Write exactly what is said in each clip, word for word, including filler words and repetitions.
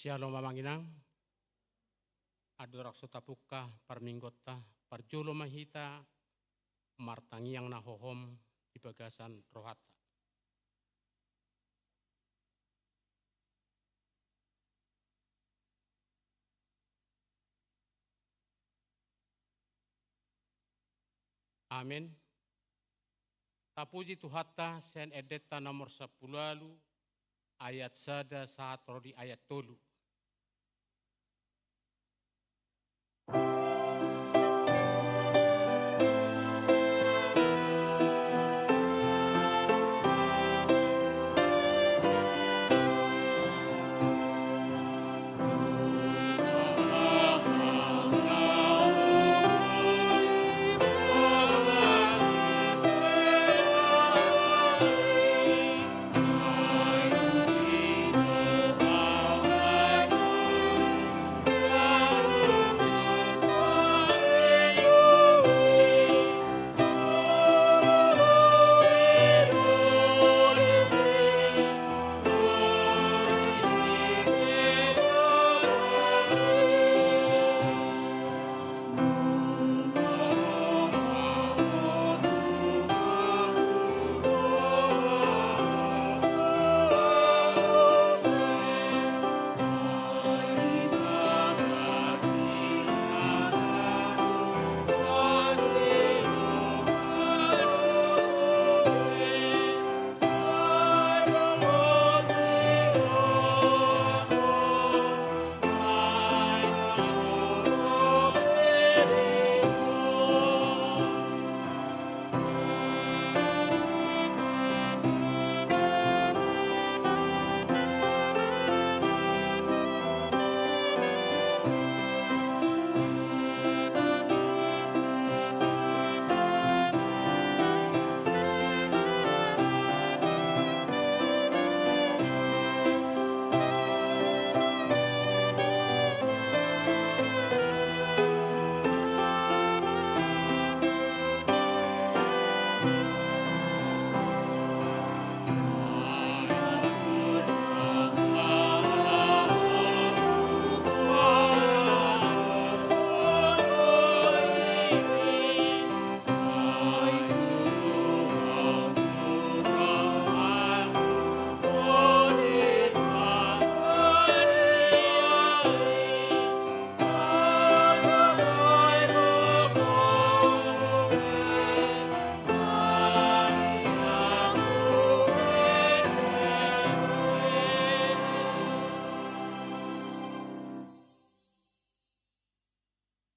Syalom amang inang. Andorang so tapungka parmingguonta, parjolo ma hita martangiang na hohom di bagasan rohanta. Amen. Tapuji Tuhanta sian endenta nomor sampulu ualu, ayat sada sahat ro di ayat tolu.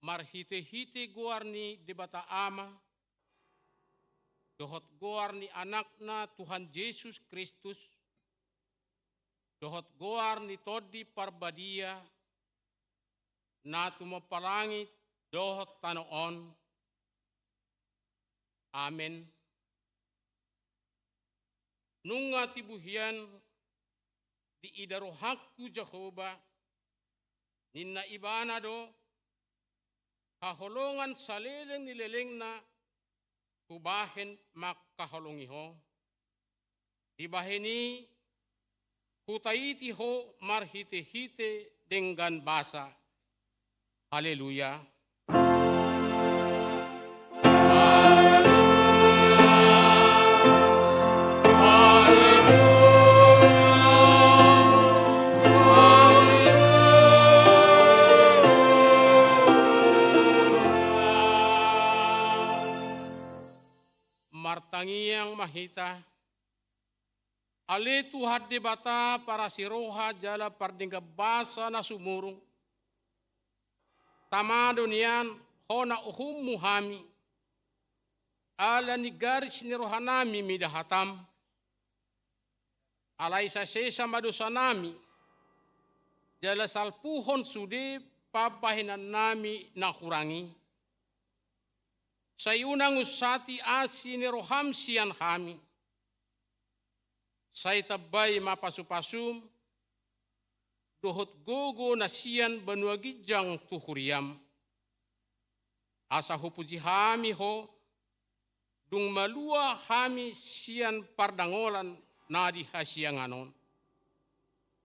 Marhitehite goar ni Debata Ama, dohot goar ni Anakna Tuhan Jesus Kristus, dohot goar ni Tondi Parbadia, na tumompa langit dohot tano on. Amen. Nunga tibu hian diida rohangku Jahowa, ninna Ibana do, haholongan saleleng ni lelengna hubahen mangkaholongi ho. Dibahen i hutaiti ho marhitehite denggan basa. Haleluya. Martangiang ma hita. Ale Tuhan Debata parasi roha jala pardenggan basa na sumurung, tama do nian hona uhummu hami, ala ni garis ni rohanami mida hatam. Alai sai sesa ma dosanami, jala salpuhon sude pambahenannami na hurang i. Sai unang unsati asi ni roham sian hami. Sai tambai ma pasupasum dohot gogo na sian banua ginjang tu huriam. Asa hupuji hami ho, dung malua hami sian pardangolan na di hasiangan on.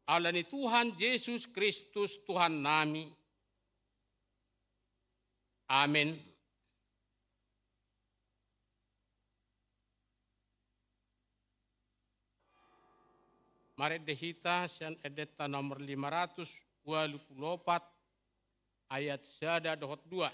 ala ni Tuhan Jesus Kristus Tuhannami. Amen. Marende hita sian endenta nomor lima ratus ualu pulu opat, ayat sada dohot dua.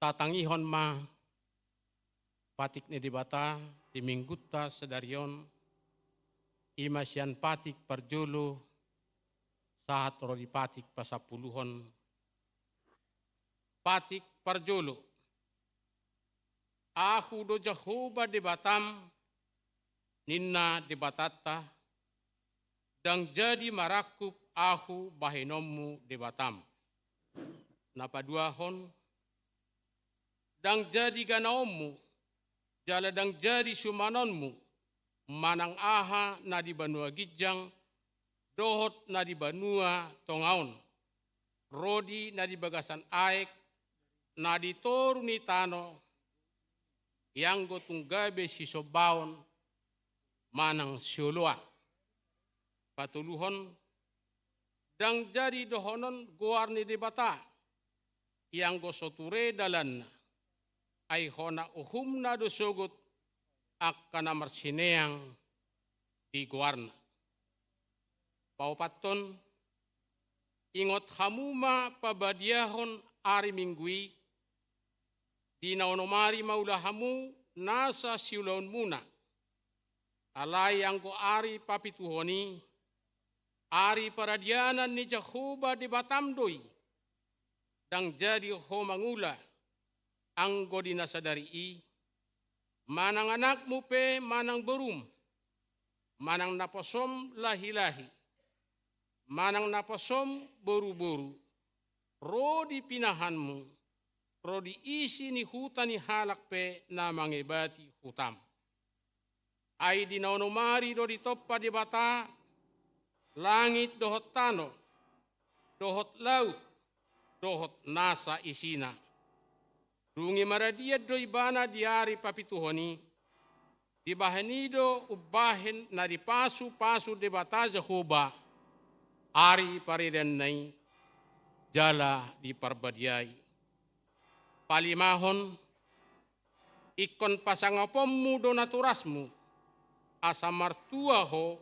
Tatangihon ma patik ni Debata di Minggunta sadari on, i ma sian patik parjolo sahat ro di patik pasampuluhon. Patik parjolo. Ahu do Jahowa Debatam, ninna Debatanta, ndang jadi marangkup Ahu bahenonmu Debatam. Na paduahon, ndang jadi ganaonmu, jala ndang jadi sumanonmu, manang aha na di banua ginjang, dohot na di banua tonga on, ro di na di bagasan aek, na di toru ni tano, ianggo tung gabe sisombaon manang sioloan. Patoluhon, ndang jadi dohonon goar ni Debata, ianggo so ture dalanna, ai hona uhumna do sogot angka na marsineang di goarna. Paopathon, ingot hamu ma pabadiahon ari Minggu i, di na onom ari ma ula hamu nasa siulaonmuna. Alai anggo ari papituhon i, ari paradianan ni Jahowa Debatam do i, ndang jadi ho mangula, anggo di na sadari i, manang anakmu pe manang borum, manang naposom lahilahi, manang naposom boruboru, ro di pinahanmu, ro di isi ni huta ni halak pe na mangebati hutam. Ai di na onom ari do ditompa Debata langit dohot tano, dohot laut, dohot nasa isina. Dung i maradian do ibana di ari papituhon i, dibahen i do umbahen na dipasupasu Debata Jahowa ari paradianna i, jala diparbadiai. Palimahon, ingkon pasangaponmu do naturasmu, asa martua ho,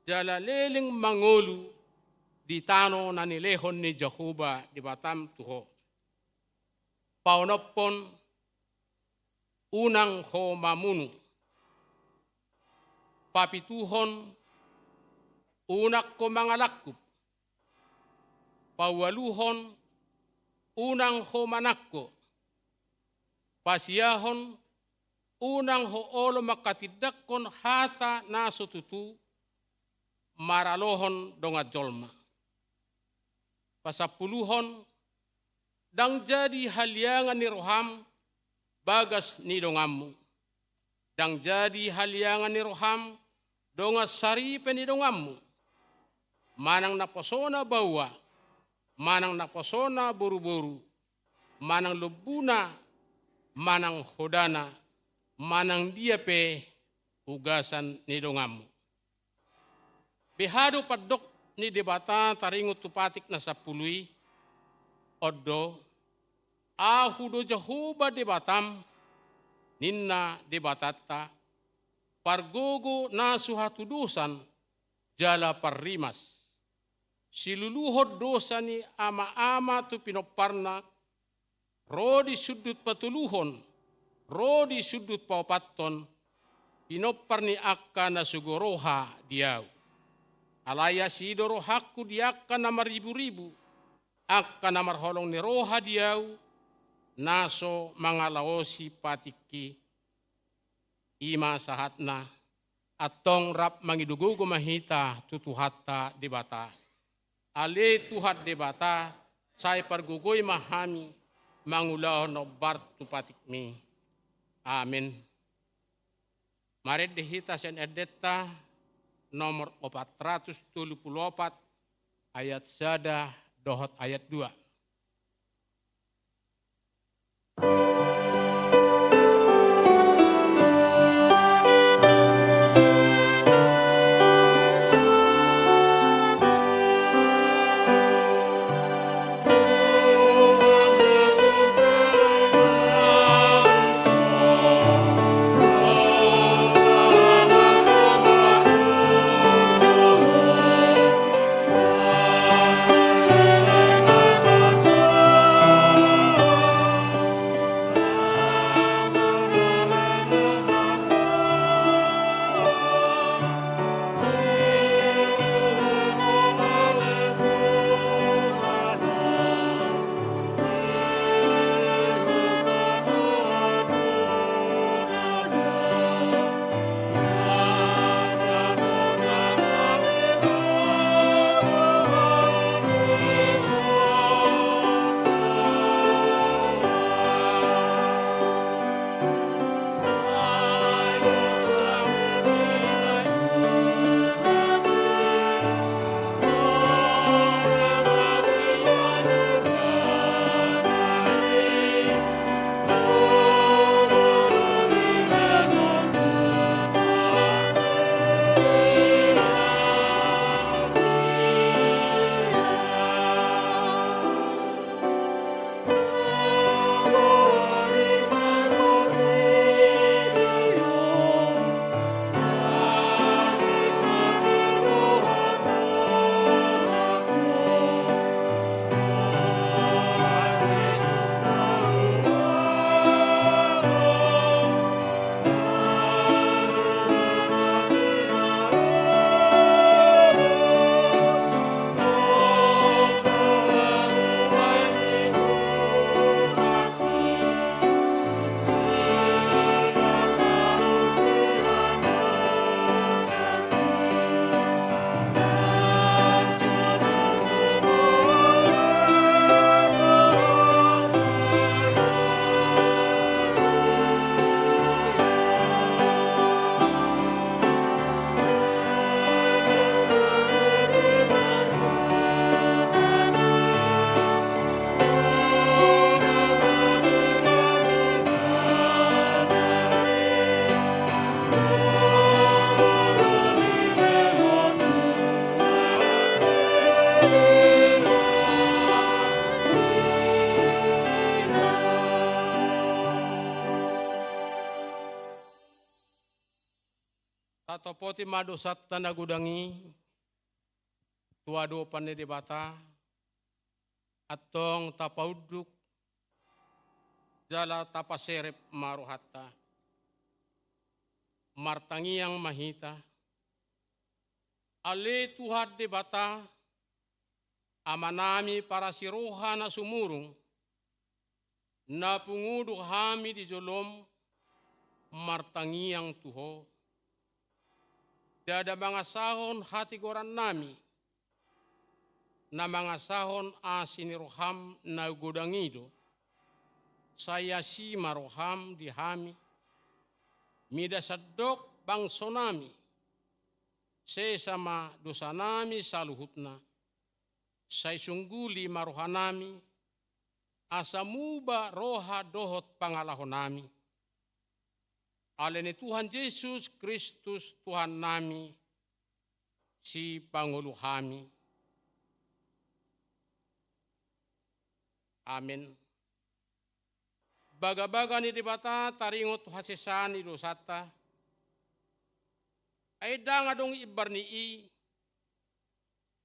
jala leleng mangolu di tano na nilehon ni Jahowa Debatam tu ho. Paonomhon, unang ho mamunu. Papituhon, unang ho mangalangkup. Paualuhon, unang ho manangko. Pasiahon, unang ho olo manghatindanghon hata na so tutu maralohon dongan jolma. Pasampuluhon, ndang jadi haliangan ni roham bagas ni donganmu. Ndang jadi haliangan ni roham dongan saripe ni donganmu. Manang naposona baoa, manang naposona boruboru, manang lombuna, manang hodana, manang dia pe ugasan ni donganmu. Beha do pandok ni Debata taringot tu patik na sampulu i? On do, Ahu do Jahowa Debatam, ninna Debatanta, pargogo na so hatudosan jala parrimas. Siluluhon dosa ni amaama tu pinomparna, ro di sundut patoluhon, ro di sundut paopathon, pinompar ni angka na sogo roha di Ahu. Alai asi do rohangku di angka na marriburibu, angka na marholong ni roha di Ahu, na so mangalaosi patikki. I ma sahatna. Antong rap mangido gogo ma hita tu Tuhanta Debata. Ale Tuhan Debata, sai pargogoi ma hami mangulahon na hombar tu patikmi. Amen. Marende hita sian endenta nomor opat ratus tolu pulu opat, ayat sada dohot ayat dua. Tatopoti ma dosanta na godang i tu adopan ni Debata. Antong tapaunduk jala tapaserep ma rohanta. Martangiang ma hita. Ale Tuhan Debata, Amanami parasi roha na sumurung, na pungu do hami di jolom martangiang tu Ho. Ndada mangasahon hatigorannami, na mangasahon asi ni roham na godang i do. Sai asi ma roham di hami, mida sandok bangsonami, sesa ma dosanami saluhutna, sai sungguli ma rohanami, asa muba roha dohot pangalahonami. Ale ni Tuhan Jesus Kristus Tuhannami, sipangolu hami. Amen. Bagabaga ni Debata taringot hasesaan ni dosanta. Ai ndang adong imbar ni i,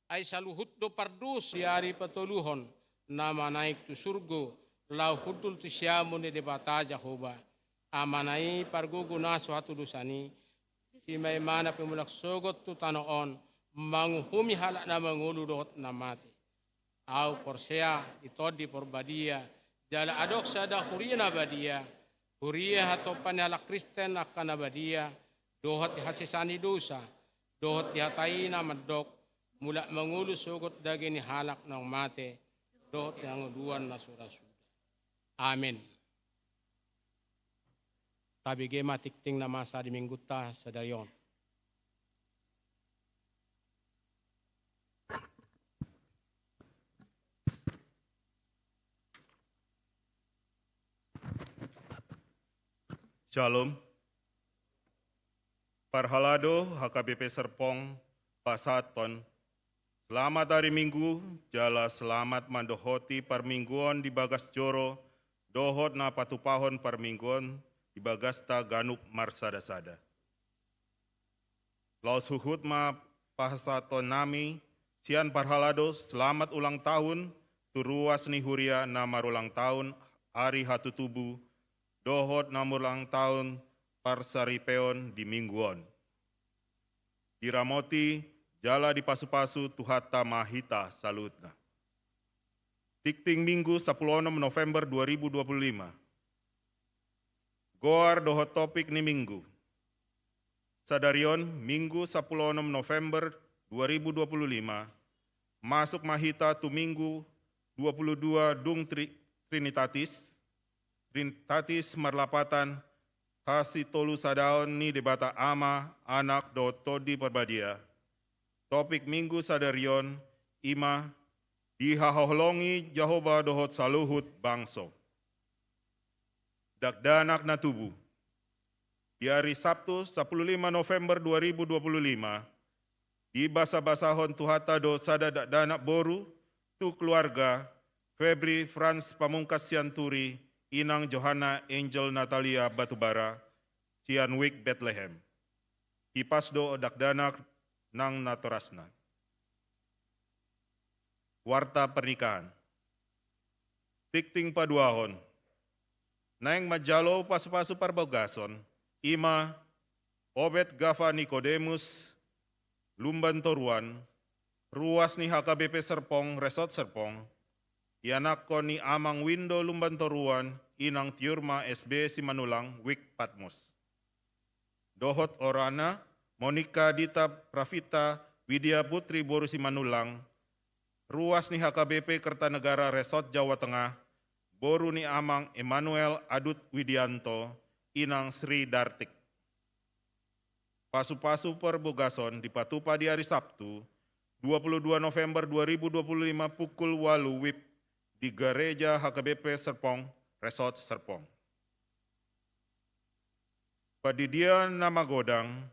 ai saluhut do pardosa. Di ari patoluhon na manaek tu surgo, laho hundul tu siamun ni Debata Jahowa, Amana i pargogo na so hatudosan i, simaimana pe mulak sogot tu tano on, manguhumi halak na mangolu dohot na mate. Ahu porsea di Tondi Porbadia, jala adong sada huria na badia, huria hatompa ni halak Kristen angka na badia, dohot di hasesaan ni dosa, dohot di hata i na mandok, mulak mangolu sogot daging ni halak naung mate, dohot di hangoluan na suda-suda. Amen. Tabege ma tingting na masa di Minggunta sadari on. Shalom. Parhalado H K B P Serpong pasahathon selamat hari Minggu, jala selamat mandohoti parmingguon di bagas joro, dohot na patupahon parmingguon di bagasta ganup marsada-sada. Laos huhut ma pasahatonnami sian parhalado selamat ulang tahun tu ruas ni huria na marulang tahun ari hatutubu, dohot na marulang tahun parsaripeon di Minggu on. Diramoti jala dipasupasu Tuhanta ma hita saluhutna. Tingting Minggu sapuluh onom November dua ribu dua puluh lima. Goar dohot topik ni Minggu. Sadari on, Minggu sapuluh onom November dua ribu dua puluh lima, masuk ma hita tu Minggu dua puluh dua dung Tri-, Trinitatis, Trinitatis marlapatan hasitolusadaon ni Debata Ama, Anak, dohot Tondi Parbadia. Topik Minggu sadari on i ma, dihaholongi Jahowa dohot saluhut bangso. Dakdanak na tubu. Di ari Sabtu, sapuluh lima November dua ribu dua puluh lima, dibasabasahon Tuhanta do sada dakdanak boru tu keluarga Febri Franz Pamungkas Sianturi, inang Johanna Angel Natalia Batubara, sian Wijk Betlehem. Hipas do dakdanak nang natorasna. Warta pernikahan. Tingting paduahon. Naeng manjalo pasupasu parbagason, i ma Obed Gafa Nikodemus Lumban Toruan, ruas ni H K B P Serpong, Resort Serpong, ianakkon ni Amang Windo Lumban Toruan, inang Tiurma S B Simanullang, Wijk Patmos. Dohot orangna, Monika Dita Pravita Widya Putri boru Simanullang, ruas ni H K B P Kertanegara Resort Jawa Tengah, boru ni Amang Emmanuel Adut Widianto, inang Sri Dartik. Pasupasu parbagason dipatupa di ari Sabtu, dua puluh dua November dua ribu dua puluh lima pukul ualu wib di Gareja H K B P Serpong, Resort Serpong. Pandidion na magodang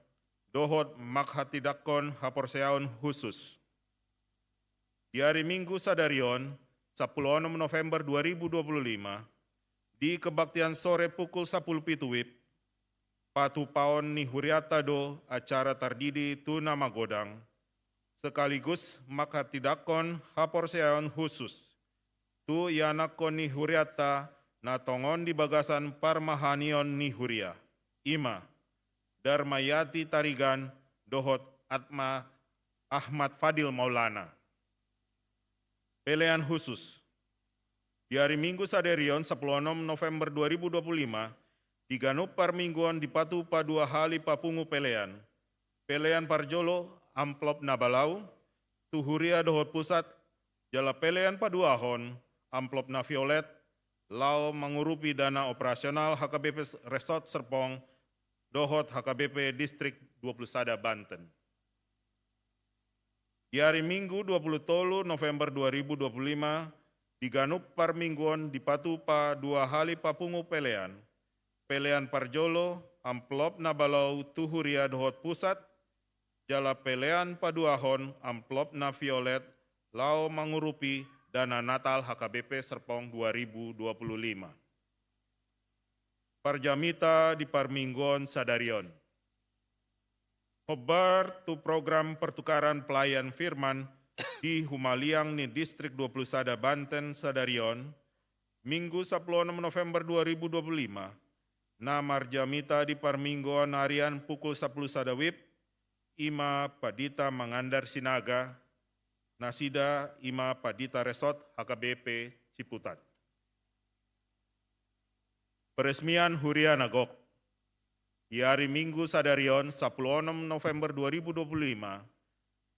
dohot manghatindanghon haporseaon hushus. Di ari Minggu sadari on, sapuluh onom November dua ribu dua puluh lima, di kebaktian sore pukul sapuluh pitu wib, patupaon ni hurianta do acara tardidi tu na magodang, sekaligus manghatindanghon haporseaon hushus tu ianakkon ni hurianta na tongon di bagasan parmahanion ni huria, i ma Darmayati Tarigan dohot Atma Ahmad Fadil Maulana. Pelean khusus. Di ari Minggu sadari on, sapuluh onom November dua ribu dua puluh lima, di ganup parmingguon dipatupa dua hali papungu pelean. Pelean parjolo, amplop na balau, tu huria dohot pusat, jala pelean paduahon, amplop na violet, laho mangurupi dana operasional H K B P Resort Serpong dohot H K B P Distrik dua puluh sada Banten. Di ari Minggu dua puluh tolu November dua ribu dua puluh lima, di ganup parmingguon dipatupa dua hali papungu pelean. Pelean parjolo, amplop na balau tu huria dohot pusat, jala pelean paduahon, amplop na violet, laho mangurupi dana Natal H K B P Serpong dua ribu dua puluh lima. Parjamita di parmingguon sadari on. Hombar tu program pertukaran pelayan firman di humaliang ni Distrik dua puluh sada Banten sadari on, Minggu sapuluh onom November dua ribu dua puluh lima, na marjamita di parmingguon arian pukul sapuluh sada wib, i ma Pandita Mangandar Sinaga, nasida i ma Pandita Resort H K B P Ciputat. Peresmian huria na gok. Di ari Minggu sadari on, sapuluh onom November dua ribu dua puluh lima,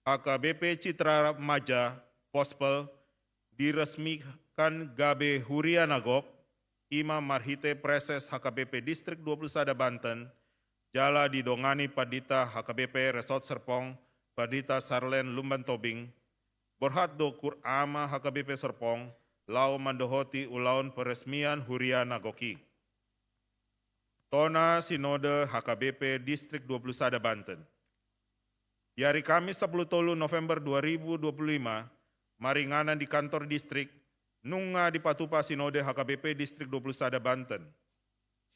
H K B P Citra Maja Pospel diresmikan gabe huria na gok, i ma marhite Praeses H K B P Distrik dua puluh sada Banten, jala didongani Pandita H K B P Resort Serpong, Pandita Sarlen Lumban Tobing, borhat do Kur Ama H K B P Serpong, laho mandohoti ulaon peresmian huria na gok i. Tona Sinode H K B P Distrik dua puluh sada Banten. Di ari Kamis sapuluh tolu November dua ribu dua puluh lima, maringanan di kantor distrik, nunga dipatupa Sinode H K B P Distrik dua puluh sada Banten.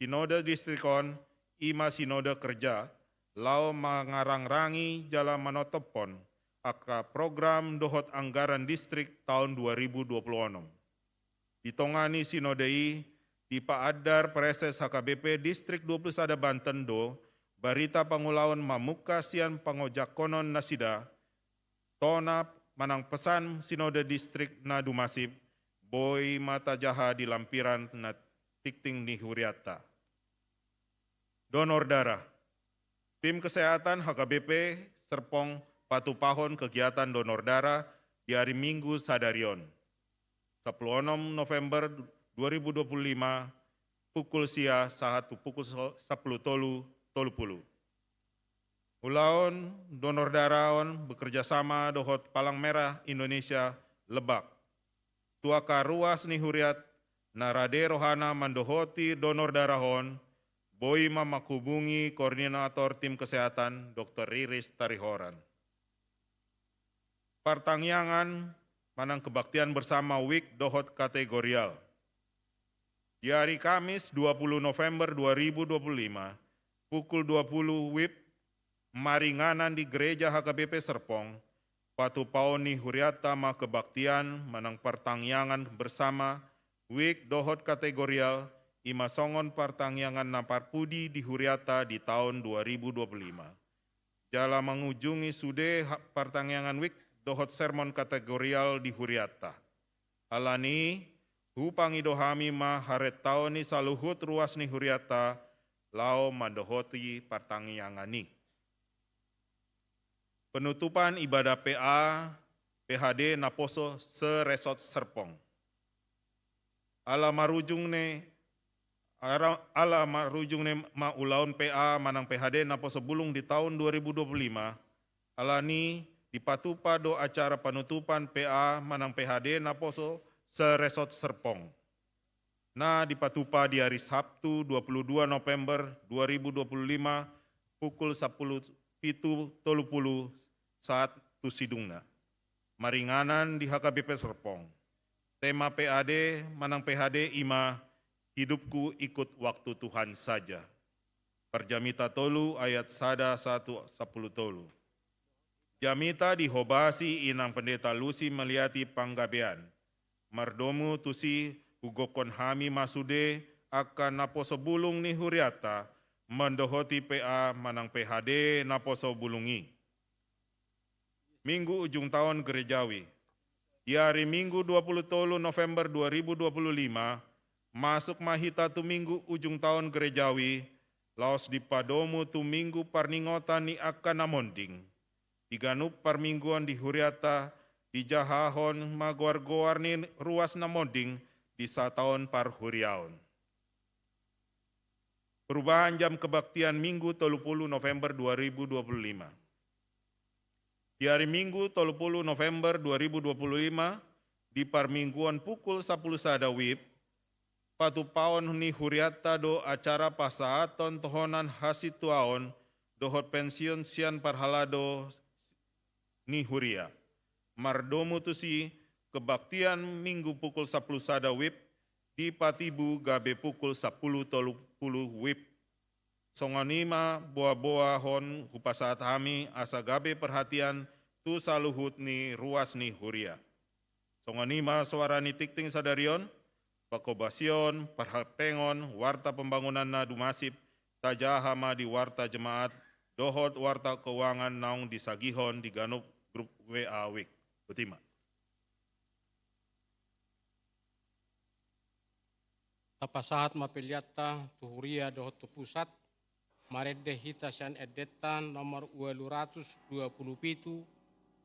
Sinode distrik on, i ma sinode kerja, laho mangarangrangi jala manotophon angka program dohot anggaran distrik taon dua ribu dua puluh onom. Di tonga ni sinode i, dipaandar Praeses H K B P Distrik dua puluh sada Banten do barita pangulaon mamungka sian pangojakkonon nasida, tona manang pesan sinode distrik na dumasip, boi ma tajaha di lampiran na tingting ni hurianta. Donor darah. Tim kesehatan H K B P Serpong patupahon kegiatan donor darah di ari Minggu sadari on, sapuluh onom November dua ribu dua puluh lima, pukul sia sahat tu pukul so-, sapuluh tolu tolu puluh. Ulaon donor darah on bekerja sama dohot Palang Merah Indonesia Lebak. Tu angka ruas ni huriat na rade rohana mandohoti donor darah on, boi ma manghubungi koordinator tim kesehatan, Dokter Riris Tarihoran. Partangiangan manang kebaktian bersama wik dohot kategorial. Di ari Kamis dua puluh November dua ribu dua puluh lima, pukul dua puluh wib, maringanan di Gereja H K B P Serpong, patupaon ni hurianta ma kebaktian manang partangiangan bersama, wik dohot kategorial, i ma songon partangiangan na parpudi di hurianta di taon dua ribu dua puluh lima. Jala mangujungi sude ha-, partangiangan wik dohot sermon kategorial di hurianta. Alani, hupangido hami ma harentaon ni saluhut ruas ni hurianta, laho mandohoti partangiangan i. Penutupan ibadah P A, P H D naposo se-Resort Serpong. Ala marujung ne, ara-, ala marujung ne ma ulaon P A manang P H D naposo bulung di taon dua ribu dua puluh lima, alani dipatupa do acara panutupan P A manang P H D naposo se-Resort Serpong, na dipatupa di ari Sabtu dua puluh dua November dua ribu dua puluh lima, pukul sapuluh pitu tolu puluh saat tu sidungna. Maringanan di H K B P Serpong. Tema P A D manang P H D i ma, Hidupku Ikut Waktu Tuhan Saja. Parjamita tolu ayat sada sahat tu sapuluh tolu. Jamita dihobasi inang Pendeta Lusi Meliati Panggabean. Mardomu tusi Hugokhon hami ma sude angka naposo bulung ni hurianta mandohoti P A manang P H D naposo bulung i. Minggu ujung taon gerejawi. Di ari Minggu dua puluh tolu November dua ribu dua puluh lima, masuk ma hita tu Minggu ujung taon gerejawi, laos dipadomu tu Minggu parningotan ni angka na monding. Di ganup parmingguon di hurianta dijahahon ma goar-goar ni ruas na monding di sataon parhuriaon. Perubahan jam kebaktian Minggu tolu puluh November dua ribu dua puluh lima. Di ari Minggu tolu puluh November dua ribu dua puluh lima, di parmingguon pukul sapuluh sada wib, patupaon ni hurianta do acara pasahaton tohonan hasintuaon dohot pensiun sian parhalado ni huria. Mardomu tusi, kebaktian Minggu pukul sapuluh sada wib dipatibu gabe pukul sapuluh tolu puluh wib. Songon i ma boa-boahon hupasahat hami asa gabe perhatian tu saluhut ni ruas ni huria. Songon i ma soara ni tingting sadari on, panghobasion, parhapengon, warta pembangunan na dumasip, tajaha ma di warta jemaat, dohot warta keuangan naung disagihon di ganup grup W A wik. Botima. Tapasahat ma peleanta tu huria dohot tu pusat, marende hita sian endenta nomor ualu ratus dua puluh pitu,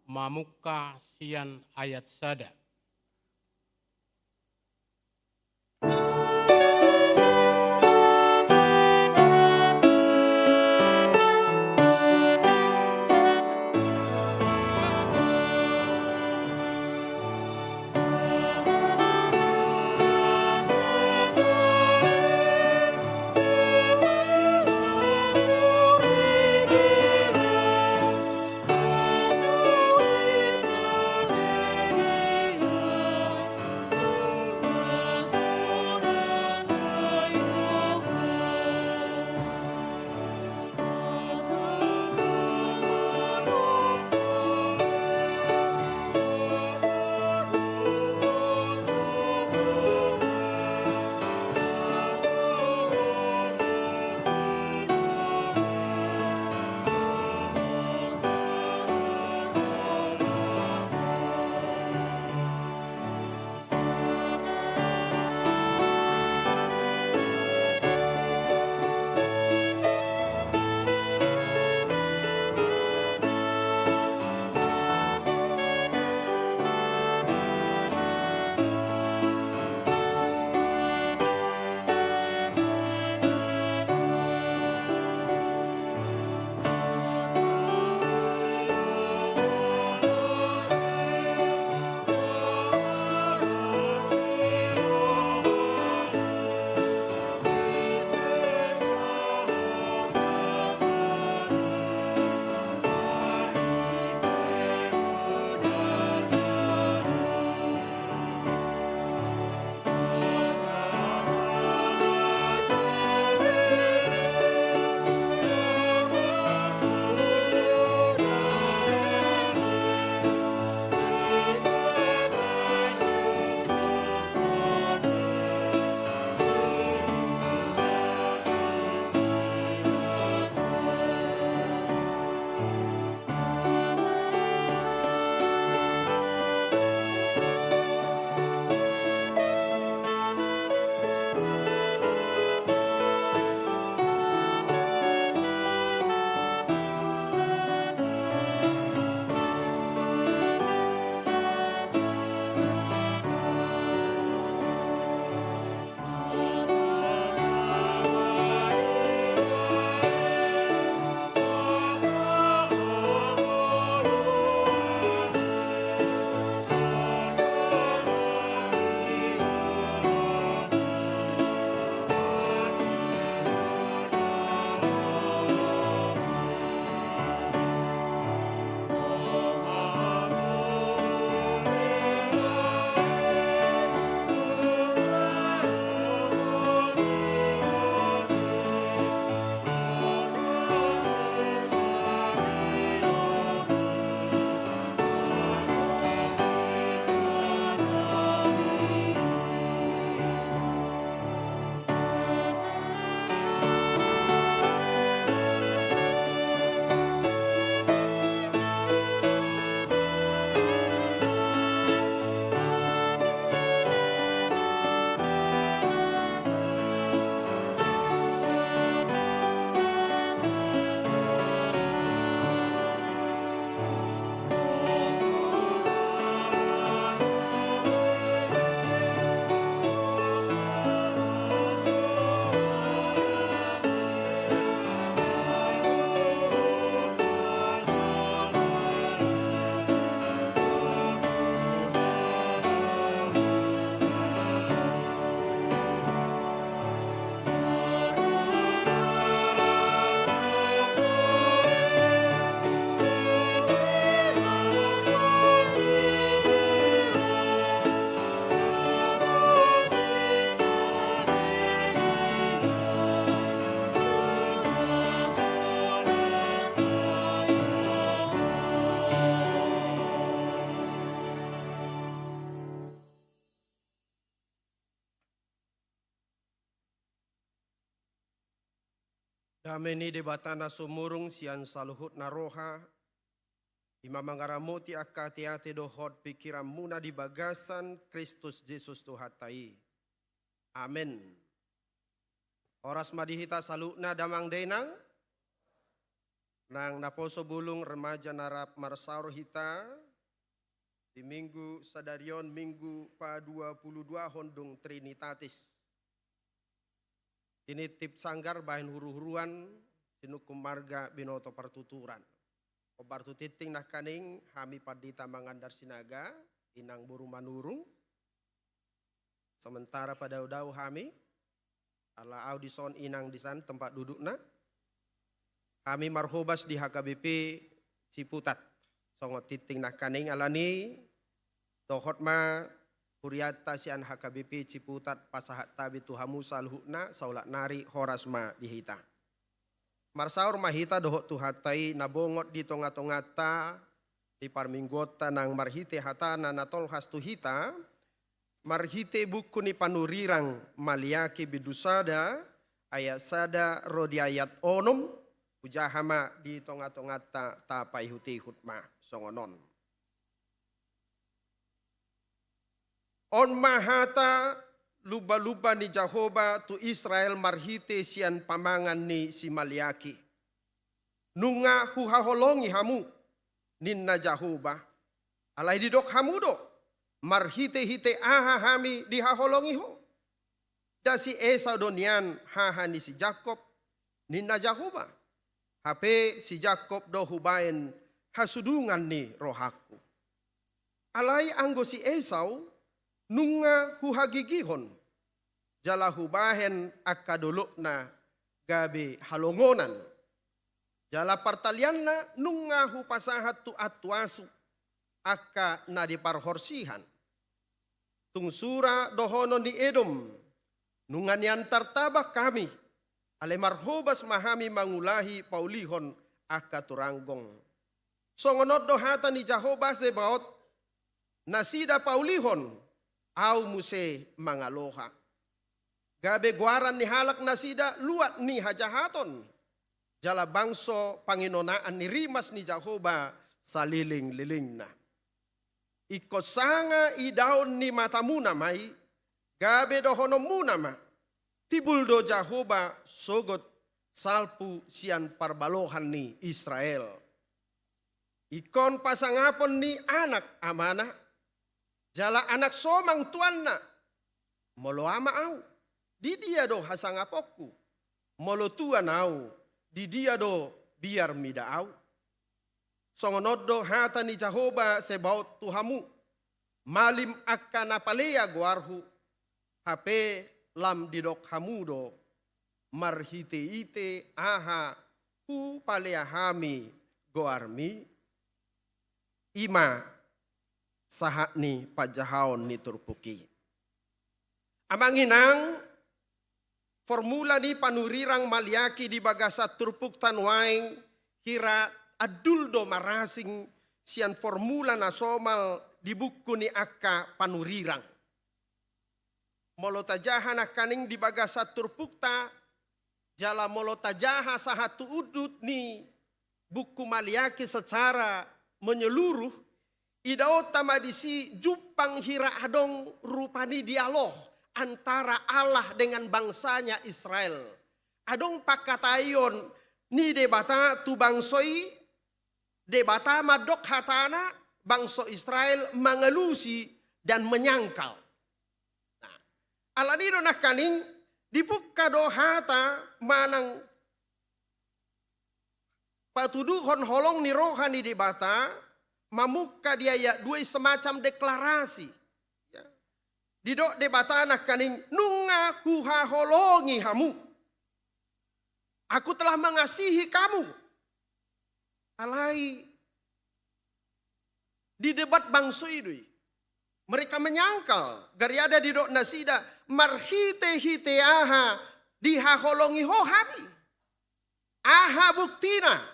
mamungka sian ayat sada. Dame ni Debata na sumurung sian saluhutna roha, i ma mangaramoti angka ateate dohot pingkiranmuna di bagasan Kristus Jesus Tuhanta i. Amen. Horas ma di hita saluhutna damang dainang. Nang naposo bulung remaja na rap marsaor hita di Minggu sadari on, Minggu paduapuluduahon dung Trinitatis. Tinitip sanggar bahen huruhuruan, sinungkun marga binoto partuturan. Hombar tu tingting nangkaning, hami pandita Mangandar Sinaga, inang boru Manurung. Sementara padaodao hami, ala au dison inang disan tempat dudukna. Hami marhobas di H K B P Ciputat. Songon tingting nangkaning alani, dohot ma hurianta sian H K B P Ciputat pasahat tabe tu hamu saluhutna, saulak nari horas ma di hita. Marsaor ma hita dohot Tuhanta i na bongot di tongatonganta, di parmingguonta nang marhite hatana na tolhas tu hita, marhite buku ni panurirang Maliaki bindu sada, ayat sada ro di ayat onom, hujaha ma di tongatonganta tapaihutihut ma songon on. On ma hata lumbalumba ni Jahowa tu Israel marhite sian pamangan ni si Maliaki. Nunga huhaholongi hamu, ninna Jahowa. Alai didok hamu do, marhitehite aha hami dihaholongi ho? Nda si Esau do nian haha ni si Jakob, ninna Jahowa. Hape si Jakob do hubaen hasudungan ni rohangku. Alai anggo si Esau nunga huhagigihon, jala hubahen angka dolokna gabe halongonan. Jala partalianna nunga hupasahat tu antuasu angka na di parhorsihan. Tung sura dohonon ni Edom, nunga nian tartabang hami, alai marhobas ma hami mangulahi paulihon angka turanggong. Songon on do hata ni Jahowa Zebaot, nasida paulihon, au muse mangaloha. Gabe goaran ni halak nasida luat ni hajahaton, jala bangso panginonaan ni rimas ni Jahowa salelenglelengna. Ingkon sanga idaon ni matamuna ma i, gabe dohononmuna ma, timbul do Jahowa sogot salpu sian parbalohan ni Israel. Ingkon pasangapon ni anak amana, jala anak somang tuanna. Molo ama au, di dia do hasangaponku? Molo tuan au, di dia do biar mida au? Songon on do hata ni Jahowa Zebaot tu hamu, malim angka na palea goarhu, hape lam didok hamu do, marhiteite aha hupalea hami goarmi? I ma sahat ni panjahaon ni turpuk i. Amang inang, formula ni panurirang Maliaki di bagasan turpukta nuaeng hira andul do marasing sian formula na somal di buku ni angka panurirang. Molo tajaha nangkaning di bagasan turpukta, jala molo tajaha sahat tu undut ni buku Maliaki secara menyeluruh, idaonta ma disi jumpang hira adong rupa ni dialog antara Allah dengan bangsanya Israel. Adong pangkataion ni Debata tu bangso i, Debata mandok hatana, bangso Israel mangalusi dan menyangkal. Nah, alani do nangkaning dipungka do hata manang patuduhon holong ni roha ni Debata, mamungka di ayat dua i semacam deklarasi. Ya. Didok Debata nangkaning, nunga huhaholongi hamu. Aku telah mengasihi kamu. Alai didebat bangso i do i. Mereka menyangkal, gariada didok nasida, marhitehite aha dihaholongi ho hami? Aha buktina?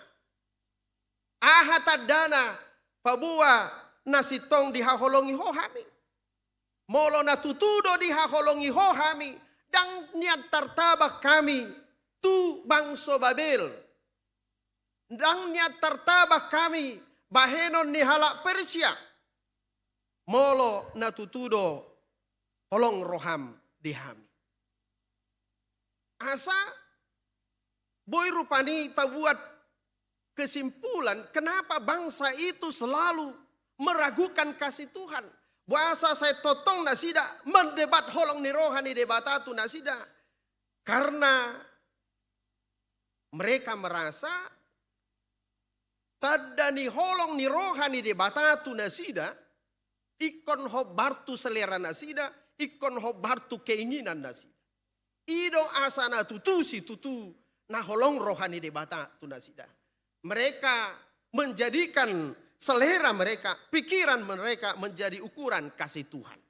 Aha tandana paboa na sintong dihaholongi ho hami? Molo na tutu do dihaholongi ho hami, ndang nian tartabang hami tu bangso Babel. Ndang nian tartabang hami bahenon ni halak Persia, molo na tutu do holong roham di hami. Asa boi rupani tabuat kesimpulan kenapa bangsa itu selalu meragukan kasih Tuhan. Boasa sai tongtong nasida mendebat holong ni roha ni Debata tu nasida. Karena mereka merasa tanda ni holong ni roha ni Debata tu nasida, ingkon hombar tu selera nasida, ingkon hombar tu keinginan nasida. I do asa na tutu situtu na holong roha ni Debata tu nasida. Mereka menjadikan selera mereka, pikiran mereka menjadi ukuran kasih Tuhan.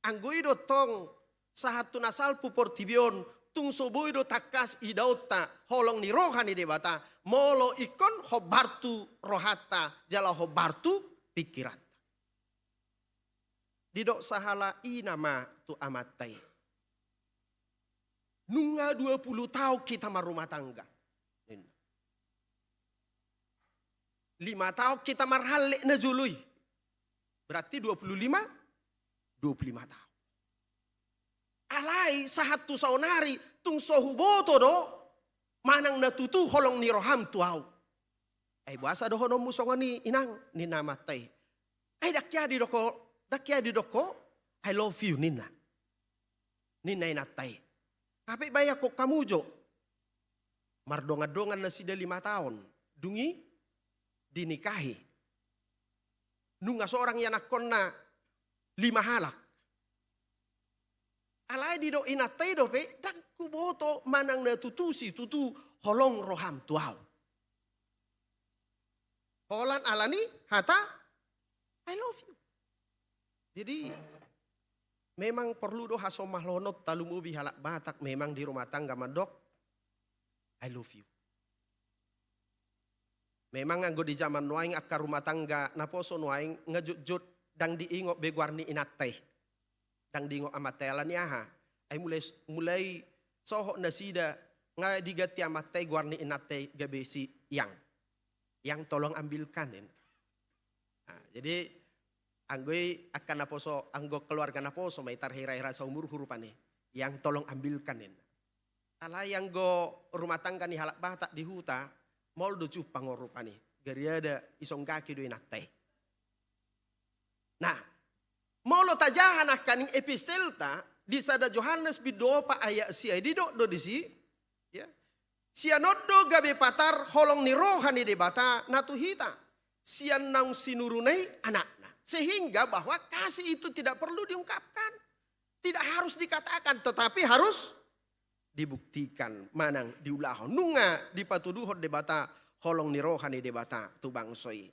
Anggo i do tong sahat tu na salpu portibi on, tung so boi do tangkas idaonta holong ni roha ni Debata, molo ingkon hombar tu rohanta, jala hombar tu pikiranta. Didok sahala ina ma tu amanta i. Nunga dua puluh taon hita marrumah tangga. Ninna. Lima taon hita marhallek na jolo i. Berarti dua puluh lima, dua puluh lima taon. Alai sahat tu saonari tung so huboto do manang na tutu holong ni roham tu au. Ai boasa dohononmu songon i inang, ninna amanta i. Ai ndang hea didok ho, ndang hea didok ho, I love you ninna. Ninna inanta i. Hape bayangkon hamu jo. Mardongan-dongan nasida lima taon. Dung i dinikahi. Nunga sorang ianakkonna lima halak. Alai didok inanta i dope, ndang huboto manang na tutu situtu holong roham tu au. Holan alani hata I love you. Jadi memang porlu do hasombalononta lumobi halak Batak memang di rumah tangga mandok I love you. Memang anggo di zaman nuaeng angka rumah tangga naposo nuaeng nga jotjot ndang diingot be goar ni inanta i. Ndang diingot amanta i alani aha? Ai mulai, mulai sohot nasida nga diganti amanta i goar ni inanta i gabe si Yang. Yang tolong ambilkan ninna. Nah, jadi anggo i angka naposo, anggo keluarga naposo ma i tarhira-hira saumurhu rupani. Yang tolong ambilkan ninna. Alai anggo rumah tangga ni halak Batak di huta, maol do jumpang on rupani. Gariada isonggaki do inanta i. Nah, molo tajaha nangkaning epistelta di sada Johannes bindu opat ayat sia i didok do disi, ya. Sian on do gabe patar holong ni roha ni Debata na tu hita. Sian naung sinuruna i anakna. Sehingga bahwa kasih itu tidak perlu diungkapkan. Tidak harus dikatakan, tetapi harus dibuktikan manang diulahon. Nunga dipatuduhon Debata holong ni roha ni Debata tu bangso i.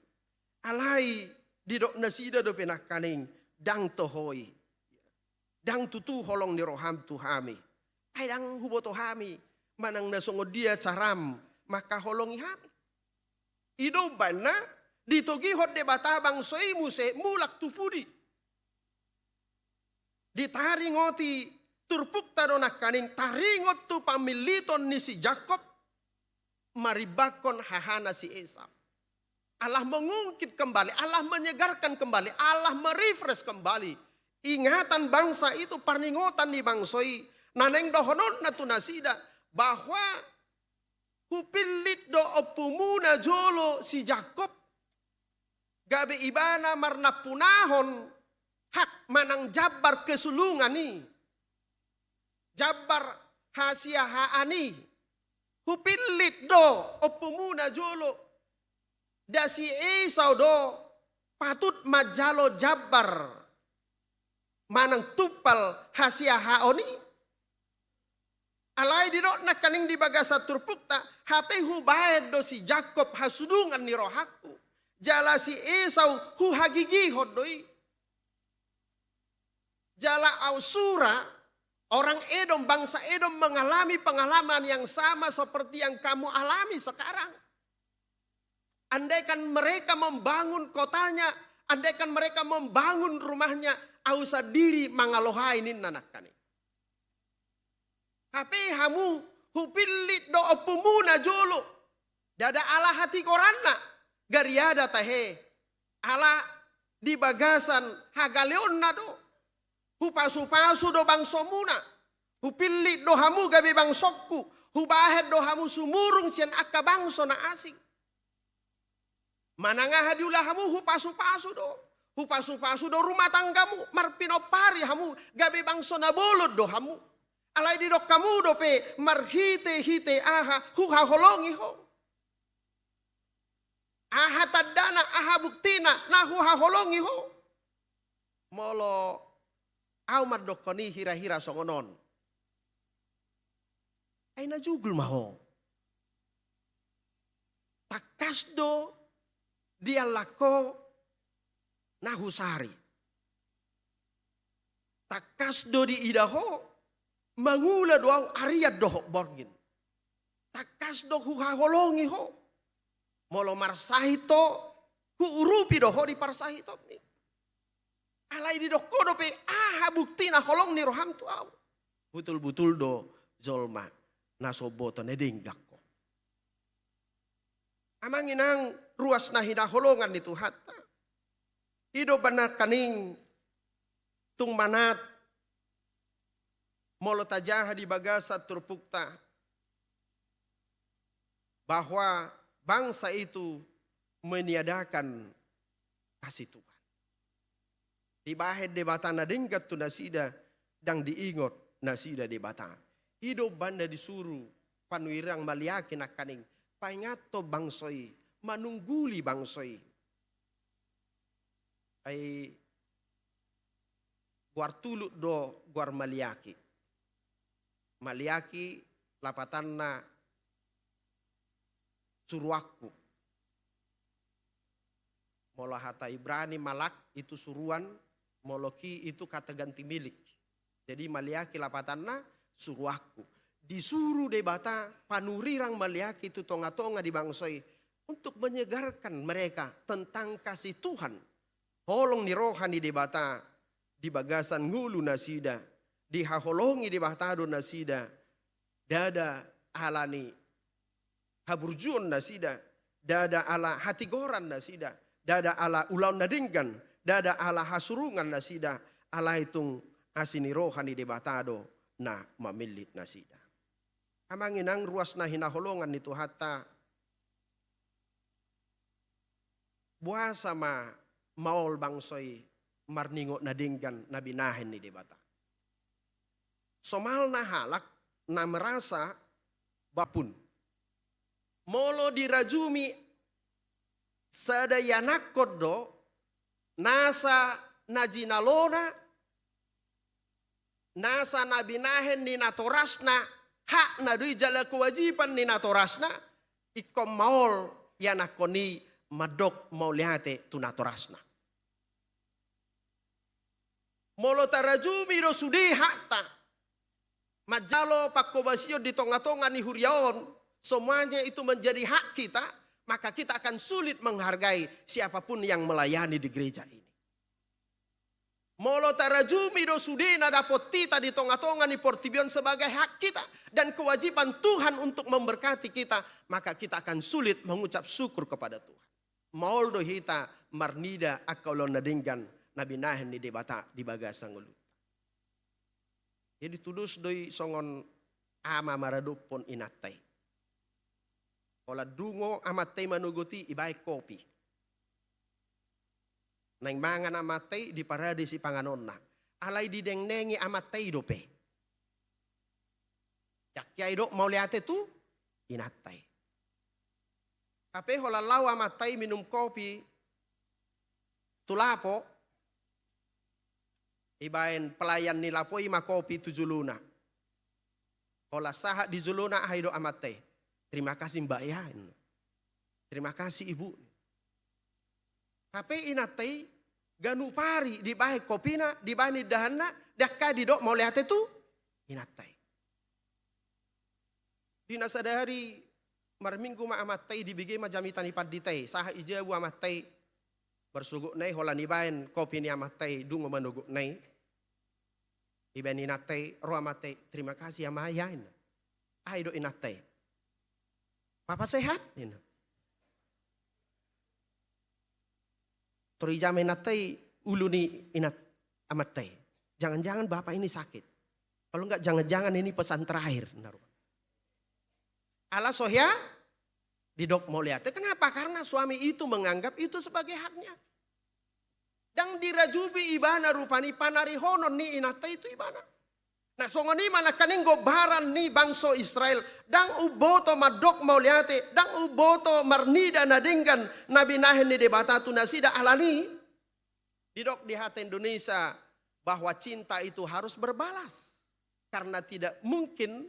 Alai didok nasida dope nangkaning, ndang toho i. Ndang tutu holong ni roham tu hami. Ai ndang huboto hami manang na songon dia caram mangkaholongi hami. I do umbahen na ditogihon Debata bangso i muse mulak tu pudi. Ditaringoti turpukta do nangkaning taringot tu pamilliton ni si Jakkob marimbangkon hahana si Esau. Allah mengungkit kembali, Allah menyegarkan kembali, Allah merefresh kembali ingatan bangsa itu, parningotan ni bangso i. Na naeng dohononna tu nasida bahwa hupillit do ompumuna jolo si Jakkob, gabe ibana marnampunahon hak manang jambar kesulungan i, jambar hasiahaan i. Hupillit do ompumuna jolo. Nda si Esau do patut manjalo jambar manang tumpal hasiahaon i. Alai didok nangkaning di bagasan turpukta, hape hubahen do si Jakkob hasudungan ni rohangku. Jala si Esau huhagigihon do i. Jala au sura orang Edom, bangsa Edom mengalami pengalaman yang sama seperti yang kamu alami sekarang. Andaikan mereka membangun kotanya, andaikan mereka membangun rumahnya, au sandiri mangalohai ninna nangkaning. Hape hamu Hupillit do ompumuna jolo. Ndada ala hatigoranna, gariada tahe, ala di bagasan hagaleonna do. Hupasupasu do bangsomuna. Hupillit do hamu gabe bangsongku. Hubahen do hamu sumurung sian angka bangso na asing. Manang aha diula hamu hupasupasu do. Hupasupasu do rumah tanggamu, marpinompari hamu, gabe bangso na bolon do hamu. Alai didok hamu dope marhitehite aha huhaholongi ho. Aha tandana, aha buktina na huhaholongi ho. Molo au mandokkon i hirahira songon on, ai na jugul ma ho. Tangkas do diallang ho na husari. Tangkas do diida ho, mangula do au arian dohot borngin. Tangkas do huhaholongi ho. Molo marsahit ho, huurupi do ho di parsahitonmi. Alai didok ho dope aha bukti na holong ni roham tu au. Butulbutul do jolma na so boto na denggan ho. Amang inang ruas na hinaholongan ni Tuhanta. I do umbahen nangkaning tung manat molo tajaha di bagasan turpukta bahwa bangsa itu meniadakan kasih Tuhan. Dibahen Debata na denggan tu nasida, ndang diingot nasida Debata. I do umbahen na disuru panurirang maliaki nangkaning paingathon bangso i, manungguli bangso i. Ai goar tulut do goar maliaki. Maliaki lapatanna suruanku. Molo hata Ibrani malak itu suruan, molo ki itu kata ganti milik. Jadi maliaki lapatanna suruanku. Disuru Debata panurirang maliaki tu tongatonga di bangso i untuk menyegarkan mereka tentang kasih Tuhan. Holong ni roha ni Debata di bagasan ngolu nasida, dihaholongi Debata do nasida, ndada ala ni haburjuon nasida, ndada ala hatigoran nasida, ndada ala ulaon na denggan, ndada ala hasurungan nasida, alai tung asi ni roha ni Debata do na mamillit nasida. Amang inang ruas na hinaholongan ni Tuhanta, boasa ma maol bangso i marningot na denggan na binahen ni Debata? Somalna halak na merasa bapun. Molo dirajumi sada ianakhon do nasa na jinalona, nasa na binahen ni natorasna, hakna do i jala kewajiban ni natorasna, ingkon maol ianakhon i mandok mauliate tu natorasna. Molo tarajumi do sude hakta, manjalo panghobasion di tongatonga ni huria on, semuanya itu menjadi hak kita, maka kita akan sulit menghargai siapapun yang melayani di gereja ini. Molo tarajumi do sude na dapot hita di tongatonga ni portibi on sebagai hak kita dan kewajiban Tuhan untuk memberkati kita, maka kita akan sulit mengucap syukur kepada Tuhan. Maol do hita marnida angka ulaon na denggan na binahen ni Debata di bagasan ngolunta. Jadi tudos do i songon ama maradophon inanta i. Holan dungo amanta i manogot i, ibaen kopi. Naeng mangan amanta i, diparade sipanganonna. Alai didengnengi amanta i dope. Ndang hea didok mauliate tu inanta i. Hape holan laho amanta i minum kopi tu lapo, ibaen pelayan ni lapo i ma kopi tu jolona. Holan sahat di jolona, aha didok amanta i? "Terima kasih, Mbak, ya." "Terima kasih, Ibu." Hape inanta i ganup ari dibaen kopina, dibaen indahanna, ndang hea didok mauliate tu inanta i. Di na sadari marminggu ma amanta i, dibege ma jamita ni pandita i, sahat di jabu amanta i, marsogotna i holan ibaen kopi ni amanta i, dungo manogotna i. Ibaen inanta i, ro amanta i, "Terima kasih, Ama, ya," ninna. Aha didok inanta i? "Papa sehat?" ninna. Tor dijama inanta i ulu ni inat, amanta i. "Jangan-jangan bapak ini sakit. Kalau enggak, jangan-jangan ini pesan terakhir," ninna. Ala so hea didok mauliate. Kenapa? Karena suami itu menganggap itu sebagai haknya. Ndang dirajubi ibana rupani panarihonon ni inanta i tu ibana. Nah, songon i ma nangkaning gombaran ni bangso Israel. Ndang umboto mandok mauliate, ndang umboto marnida na denggan na binahen ni Debata tu nasida. Alani i didok di hata Indonesia bahwa cinta itu harus berbalas. Karena tidak mungkin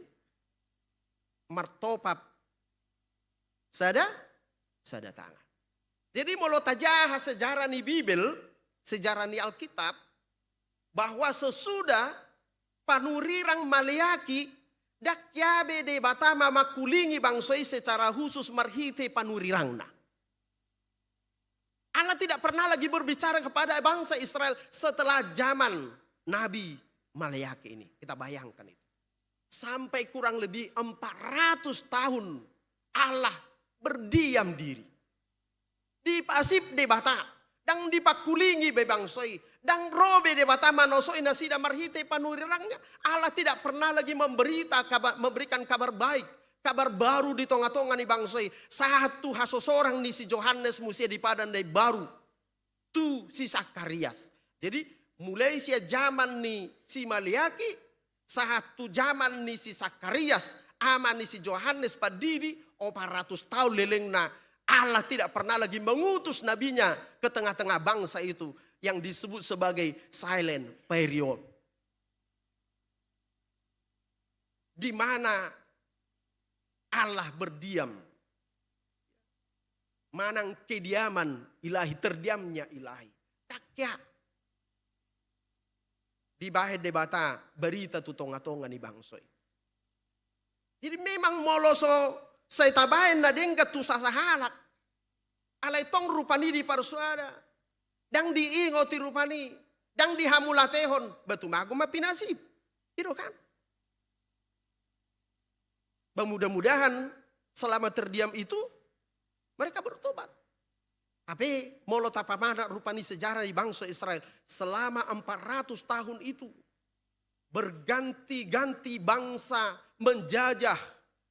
martopap sada, sada tangan. Jadi molo tajaha sejarah ni Bibel, sejarah ni Alkitab, bahwa sesudah panurirang Maleaki, ndang hea be Debata mamangkulingi bangso i secara khusus marhite panurirangna. Allah tidak pernah lagi berbicara kepada bangsa Israel setelah zaman Nabi Maleaki ini. Kita bayangkan itu. Sampai kurang lebih empat ratus tahun Allah berdiam diri. Dipasip Debata, ndang dipangkulingi be bangso i, ndang ro be Debata manosoi nasida marhite panurirangna. Allah tidak pernah lagi memberita kabar, memberikan kabar baik, kabar baru di tonga-tonga ni bangso i. Sahat tu hasosorang ni si Johannes muse di Padan na Imbaru tu si Sakarias. Jadi, mulai sian zaman ni si Maleaki, sahat tu zaman ni si Sakarias, ama ni si Johannes Pandidi, opat ratus tahun lelengna, Allah tidak pernah lagi mengutus nabinya ke tengah-tengah bangsa itu yang disebut sebagai silent period. Di mana Allah berdiam, manang kediaman Ilahi, terdiamnya Ilahi. Ndang hea dibahen Debata barita tu tonga-tonga ni bangso i. Jadi memang molo so sai tabahen na denggan tu sasahalak, alai tong rupani diparsoada, ndang diingoti rupani, ndang dihamuliatehon, ba tumagon ma pinasip. I do kan? Ba mudah-mudahan selama terdiam itu mereka bertobat. Tapi molo tapamanat rupani sejarah di bangso Israel selama empat ratus tahun itu, berganti-ganti bangsa menjajah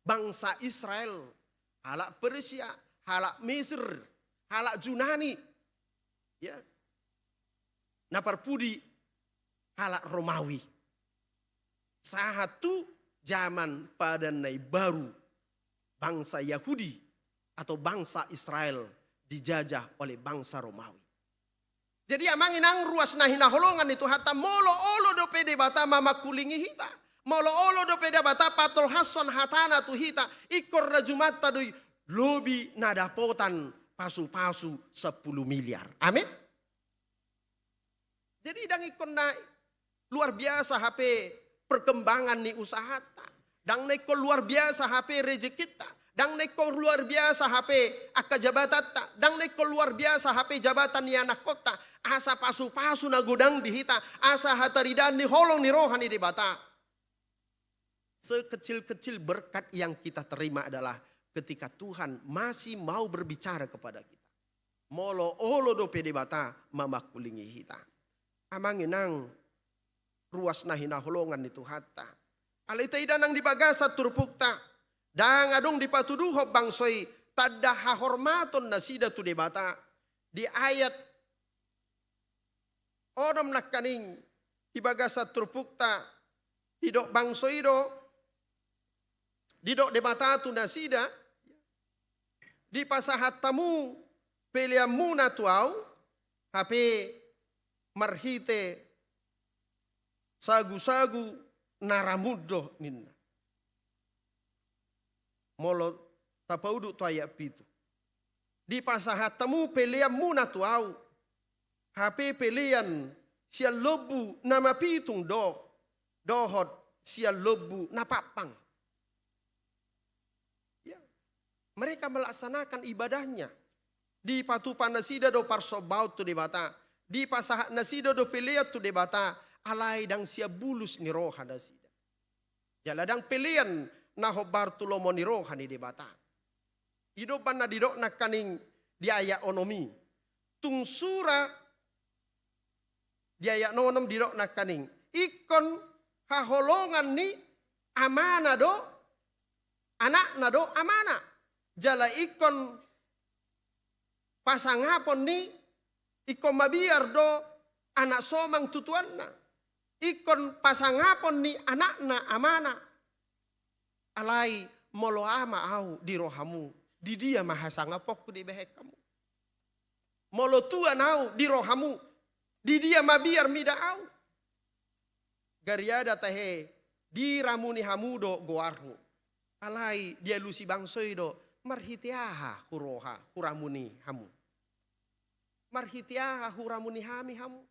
bangsa Israel. Halak Persia, halak Mesir, halak Junani. Ya. Na parpudi halak Romawi. Sahat tu zaman Padan na Imbaru, bangsa Yahudi atau bangsa Israel dijajah oleh bangsa Romawi. Jadi amang inang ruas na hinaholongan ni Tuhanta, molo olo dope Debata mamangkulingi hita, molo olo dope Debata patolhashon hatana tu hita, ingkon rajumanta do i lobi na dapotan pasu-pasu sampulu miliar. Amin. Jadi ndang ingkon na luar biasa hape perkembangan ni usahanta. Ndang na ingkon luar biasa hape rejekinta. Ndang na ingkon luar biasa hape angka jabatanta. Ndang na ingkon luar biasa hape jabatan ni anakkonta. Asa pasu-pasu na godang di hita. Asa hataridaan ni holong ni roha ni Debata. Sekecil-kecil berkat yang kita terima adalah ketika Tuhan masih mau berbicara kepada kita. Molo olo dope Debata mamangkulingi hita. Amang inang ruas na hinaholongan ni Tuhanta. Alai taida nang di bagasan turpukta, ndang adong dipatuduhon bangso i tanda hahormaton nasida tu Debata. Di ayat onom nangkaning di bagasan turpukta, didok bangso i do, didok Debata tu nasida, dipasahat hamu peleanmuna tu ahu, hape marhite sagu-sagu na ramun do ninna. Molo tapauduk tu ayat pitu. Dipasahat hamu peleanmuna tu ahu, hape pelean sian lombu na mapitung do, dohot sian lombu na pampang. Ya. Mereka melaksanakan ibadahnya. Dipatupa nasida do parsombaon tu Debata. Dipasahat nasida do pelean tu Debata. Alai ndang sian bulus ni roha nasida. Jala ndang pelean na hombar tu lomo ni roha ni Debata. I do umbahen na didok nangkaning di ayat onom i. Tung sura, di ayat onom didok nangkaning, ingkon haholongan ni amana do anakna do amana. Jala ingkon pasangapon ni, ingkon mabiar do anak somang tu tuanna. Ingkon pasangapon ni anakna amana. Alai molo ama ahu di rohamu, di dia ma hasangaponku dibahen hamu? Molo tuan ahu di rohamu, di dia mabiar mida ahu? Gariada tahe diramuni hamu do goarhu. Alai dialusi bangso i do, marhite aha huroha huramuni hamu? Marhite aha huramuni hami hamu?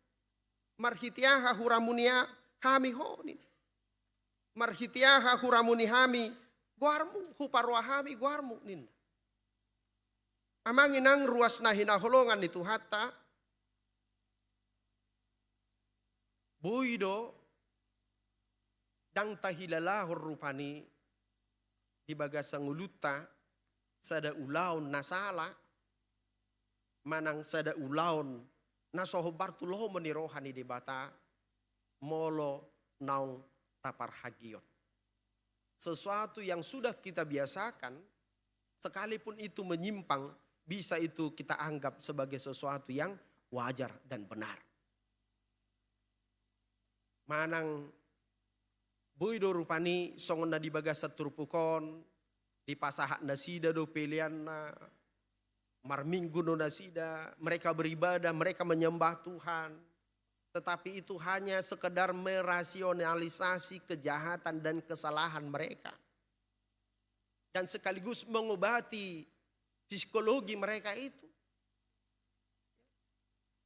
Marhite aha huramuni a-, hami ho, ninna. Marhite aha huramuni hami goarmu, huparoa hami goarmu, ninna. Amang inang ruas na hinaholongan ni Tuhanta, boi do ndang tahilalahon rupani di bagasan ngolunta sada ulaon na sala, manang sada ulaon na so hombar tu lomo ni roha ni Debata, molo naung taparhagihon. Sesuatu yang sudah kita biasakan, sekalipun itu menyimpang, bisa itu kita anggap sebagai sesuatu yang wajar dan benar. Manang boi do rupani songon na di bagasan turpuk on, dipasahat nasida do peleanna, marminggu do nasida, mereka beribadah, mereka menyembah Tuhan. Tetapi itu hanya sekedar merasionalisasi kejahatan dan kesalahan mereka. Dan sekaligus mengobati psikologi mereka itu.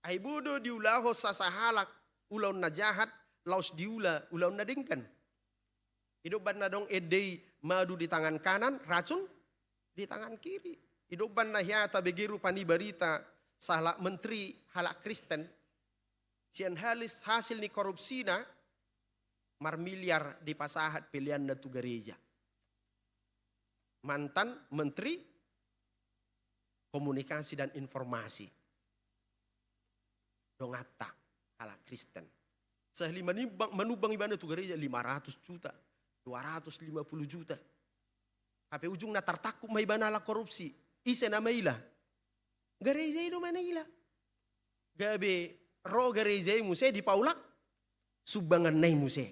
Ai boi do diulahon sasahalak ulaon na jahat, laos diula ulaon na denggan. I do umbahen na adong ende i, madu di tangan kanan, racun di tangan kiri. I do umbahen na hea tabege rupani barita sahalak menteri, halak Kristen, sian halis-, hasil ni korupsina, marmiliar dipasahat peleanna tu gareja. Mantan menteri komunikasi dan informasi. Donganta halak Kristen. Sahali manumbang, manumbang ibana tu gareja lima ratus juta, dua ratus lima puluh juta. Hape ujungna tartangkup ma ibana ala korupsi. Ise na maila? Gareja i do maila. Gabe ro gareja i muse dipaulak sumbanganna i muse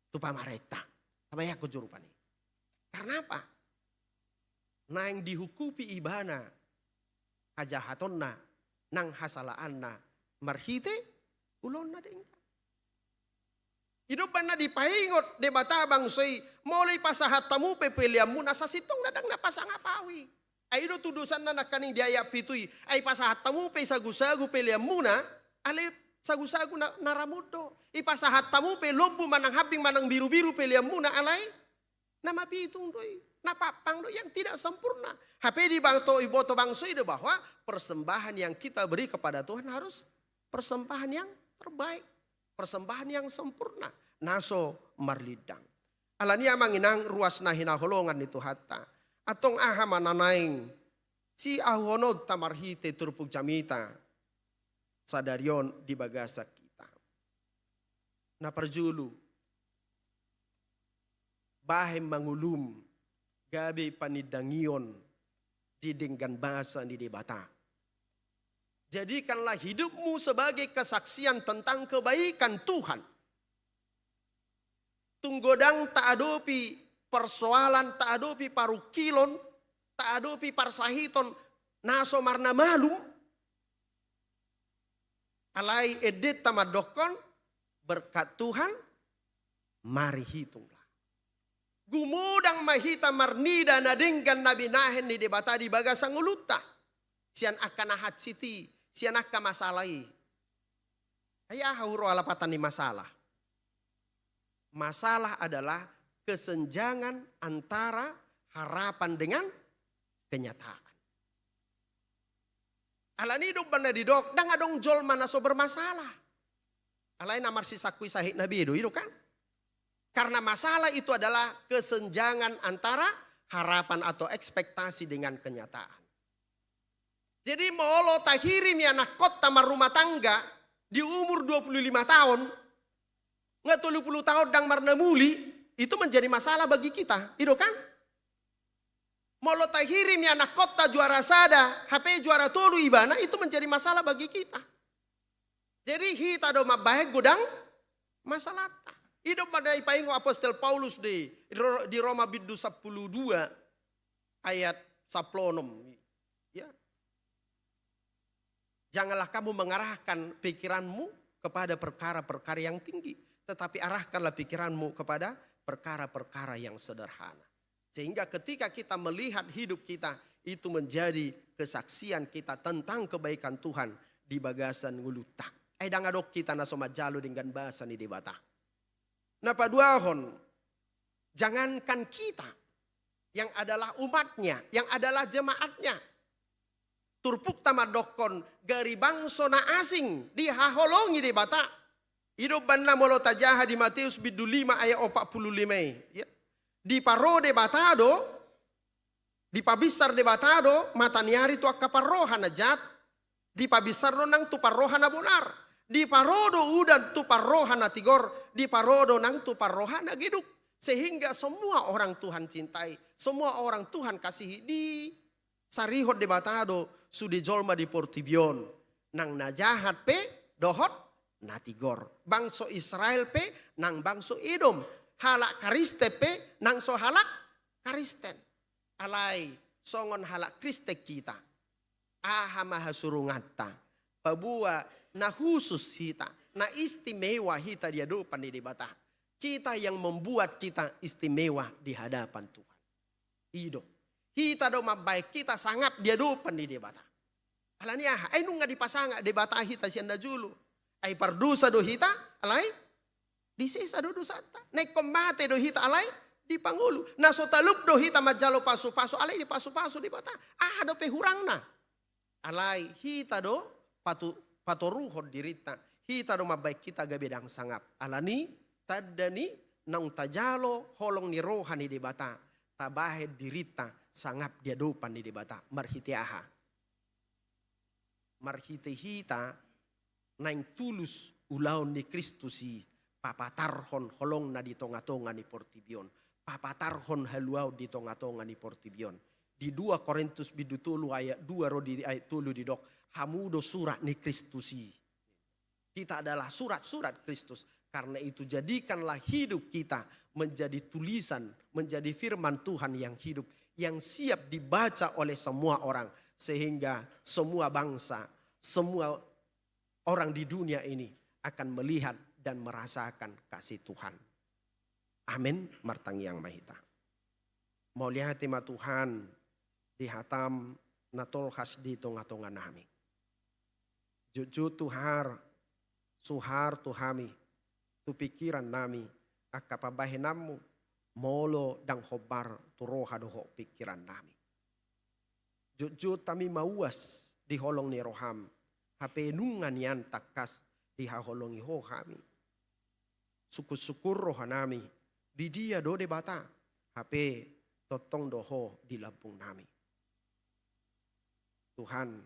tu pamarenta. Tama i anggo jurupani. Karena apa? Naeng dihukupi ibana hajahatonna nang hasalaanna marhite ulaonna denggan. I do umbahen na dipaingot Debata bangso i, molo ipasahat hamu pe peleanmuna, sasintongna ndang na pasangap ahu i. Ai i do tudosanna nangkaning di ayat pitu i, ai ipasahat hamu pe sagusagu peleanmuna, alai sagusagu na, na ramut do. Ipasahat hamu pe lombu manang hambing manang birubiru peleanmuna, alai na mapitung do i, na pampang do, yang tidak sempurna. Hape diboto, diboto bangso i do bahwa persembahan yang kita beri kepada Tuhan harus persembahan yang terbaik, persembahan yang sempurna, na so marlindang. Alani i amang inang ruas na hinaholongan ni Tuhanta, antong aha ma na naeng siahuhononta marhite turpuk jamita sadari on di bagasan hita? Na parjolo, bahen ma ngolum gabe panindangion di denggan basa ni Debata. Jadikanlah hidupmu sebagai kesaksian tentang kebaikan Tuhan. Tung godang taadopi persoalan, taadopi parungkilon, taadopi parsahiton na so marnamalum, alai endenta mandokkon, berkat Tuhan, mari hitunglah. Gumodang ma hita marnida na denggan na binahen ni Debata di bagasan ngolunta, sian angka na hansit i, sian angka masalah i. Ai aha huroha lapatan ni masalah? Masalah adalah kesenjangan antara harapan dengan kenyataan. Alani i do umbahen na didok, ndang adong jolma na so bermasalah. Alai na marsisangkui sahitna be do i do kan? Karena masalah itu adalah kesenjangan antara harapan atau ekspektasi dengan kenyataan. Jadi molo tahirim i anakkonta marrumah tangga di umur dua puluh lima tahun, nga tolu puluh tahun ndang marnamuli, itu menjadi masalah bagi kita, i do kan? Molo tahirim i anakkonta juara sada, hape juara tolu ibana, itu menjadi masalah bagi kita. Jadi hita do mambahen godang masalahta. I do ma na dipaingot apostel Paulus di, di Ro-, di Roma bindu sampulu dua ayat sampulu onom. Ya. Janganlah kamu mengarahkan pikiranmu kepada perkara-perkara yang tinggi, tetapi arahkanlah pikiranmu kepada perkara-perkara yang sederhana. Sehingga ketika kita melihat hidup kita, itu menjadi kesaksian kita tentang kebaikan Tuhan di bagasan ngolunta. Ai ndang adong hita na so manjalo denggan basa ni Debata. Na paduahon, jangankan kita yang adalah umatnya, yang adalah jemaatnya. Turpukta mandokkon gari bangso na asing dihaholongi Debata. I do umbahen na molo tajaha di Mateus bindu lima ayat opat pulu lima i. Ya. Diparo Debata do, dipabinsar Debata do mataniari tu angka parroha na jat, dipabinsar do nang tu parroha na bonar. Diparo do udan tu parroha na tigor, diparo do nang tu parroha na geduk. Sehingga semua orang Tuhan cintai, semua orang Tuhan kasihi, disarihon Debata do sude jolma di portibi on, nang na jahat pe dohot na tigor. Bangso Israel pe nang bangso Edom, halak Kristen pe nang so halak Kristen. Alai songon halak Kristen hita, aha ma hasurunganta? Paboa na khusus hita, na istimewa hita di adopan ni Debata. Hita yang membuat kita istimewa di hadapan Tuhan. I do. Hita do mambahen hita sangap di adopan ni Debata. Alani aha? Ai nunga dipasangap Debata hita sian na jolo. Ai pardosa do hita, alai disesa do dosanta. Na ingkon mate do hita, alai dipangolu. Na so talup do hita manjalo pasupasu, alai dipasupasu Debata. Aha dope hurangna? Alai hita do patu-, patoruhon dirinta. Hita do mambahen hita gabe ndang sangap. Alani tanda ni naung tajalo holong ni roha ni Debata, tabahen dirinta sangap di adopan ni Debata. Marhite aha? Marhite hita naeng tulus ulaon ni Kristus i, papatarhon holongna di tongatonga ni portibi on, papatarhon haluaon di tongatonga ni portibi on. Di dua Korintus bindu tolu ayat dua ro di ayat tolu didok, hamu do surat ni Kristus i. Kita adalah surat-surat Kristus. Karena itu, jadikanlah hidup kita menjadi tulisan, menjadi firman Tuhan yang hidup, yang siap dibaca oleh semua orang, sehingga semua bangsa, semua orang di dunia ini akan melihat dan merasakan kasih Tuhan. Amin. Martangiang ma hita. Mauliate ma Tuhan di hataM na tolhas di tongatonganami. Jotjot tuhar, suhar tu hami, tu pingkirannami, angka pambahenanMu, molo ndang hombar tu roha dohot pingkirannami. Jotjot hami mauas di holong ni rohaM, hape nunga nian tangkas dihaholongi Ho hami. Sungkunsungkun rohanami, di dia do Debata, hape tongtong do Ho di lambungnami. Tuhan,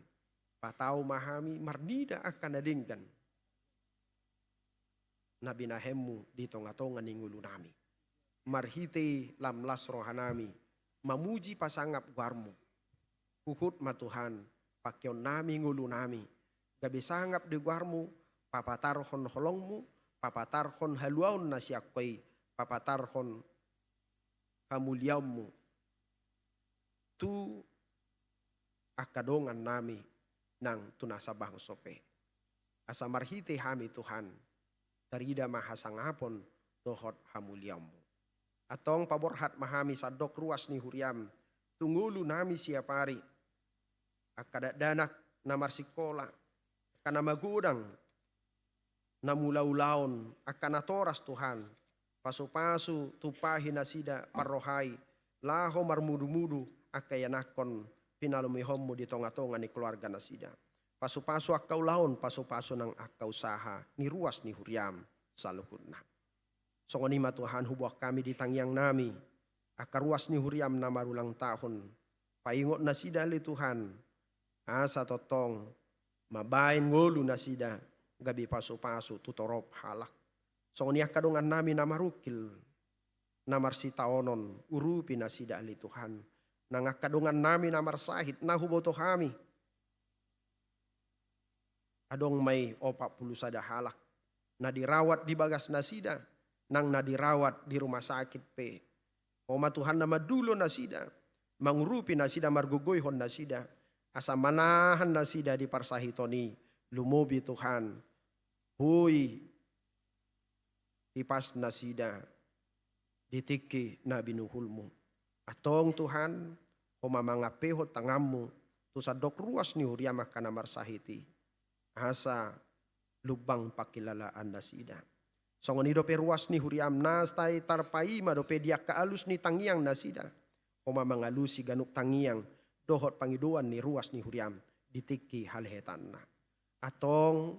patau ma hami marnida angka na denggan na binahenMu di tongatonga ni ngolunami. Marhite lam las rohanami mamuji pasangap goarMu. Huhut ma Tuhan, pangkeonnami ngolunami gabe sangap di goarMu, papatarhon holongMu, papatarhon haluaon na sian Ho i, papatarhon hamuliaonMu tu angka dongannami nang tu na sabangso pe. Asa marhite hami Tuhan, tarida ma hasangapon dohot hamuliaonMu. Antong paborhat ma hami sandok ruas ni huriaM tu ngolunami siapari, angka dakdanak na marsingkola, angka na magodang, na mangula ulaon, angka natoras Tuhan, pasupasu tumpahi nasida, parrohai, laho marmudumudu angka ianakhon pinalumehonMu di tongatonga ni keluarga nasida. Pasupasu angka ulaon, pasupasu nang angka usaha ni ruas ni huriaM saluhutna. Songon i ma Tuhan huboan hami di tangiang nami angka ruas ni huriam na marulang tahun. Paingot nasida ale Tuhan, asa tongtong mambaen ngolu nasida gabe pasupasu tu torop halak. Songon i angka dongan nami na marungkil, na marsitaonon, urupi nasida ale Tuhan. Nang angka dongan nami na marsahit, na huboto hami, adong ma i opat pulu sada halak na dirawat di bagas nasida, nang na dirawat di rumah sakit pe. Ho ma Tuhan na mandulo nasida, mangurupi nasida, margogoihon nasida, asa manahan nasida di parsahiton i, lumobi Tuhan, boi hipas nasida di tingki na binuhulmu. Antong Tuhan, ho ma mangampehon tanganmu tu sandok ruas ni huriam angka na marsahit i, asa lumbang pangkilalaan nasida. Songon i dope ruas ni huriam na sai tarpaima dope di angka alus ni tangiang nasida. Ho ma mangalusi ganup tangiang dohot pangidoan ni ruas ni huriam di tingki halehetanna. Antong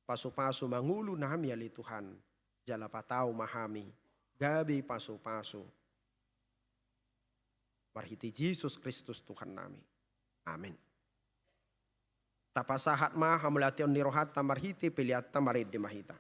pasupasu ma ngolu nami ale Tuhan, jala patau ma hami gabe pasupasu. Marhite Jesus Kristus Tuhan nami. Amen. Tapasahat ma hamuliateon ni rohanta marhite peleanta, marende ma hita.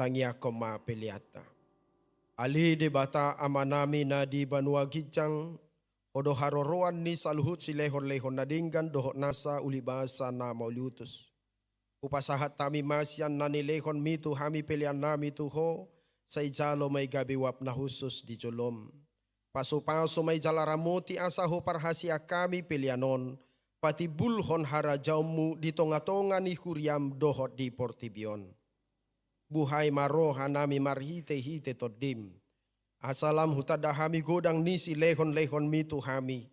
Tangiangkon ma peleanta. Ale Debata Amanami na di banua ginjang, Ho do haroroan ni saluhut silehonlehon na denggan dohot nasa ulibasa na mauliutus. Hupasahat hami ma sian na nilehonMi tu hami peleannami tu Ho, sai jalo ma i gabe uap na hushus di jolom. Pasupasu ma i jala ramoti asa huparhaseang hami pelean on patimbulhon harajaonMu di tongatonga ni huriaM dohot di portibi on. Buhai ma rohanami marhitehite TondiM, asa lam hutanda hami godang ni silehonlehonMi tu hami,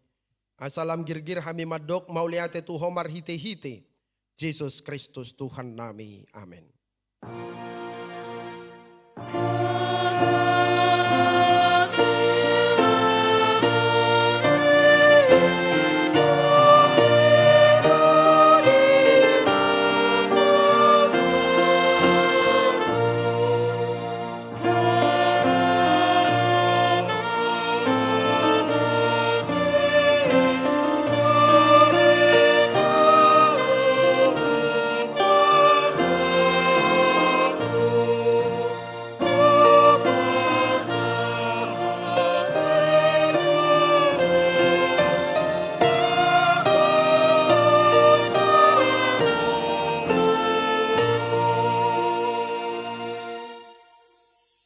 asa lam girgir hami mandok mauliate tu Ho marhitehite Jesus Kristus Tuhannami. Amen.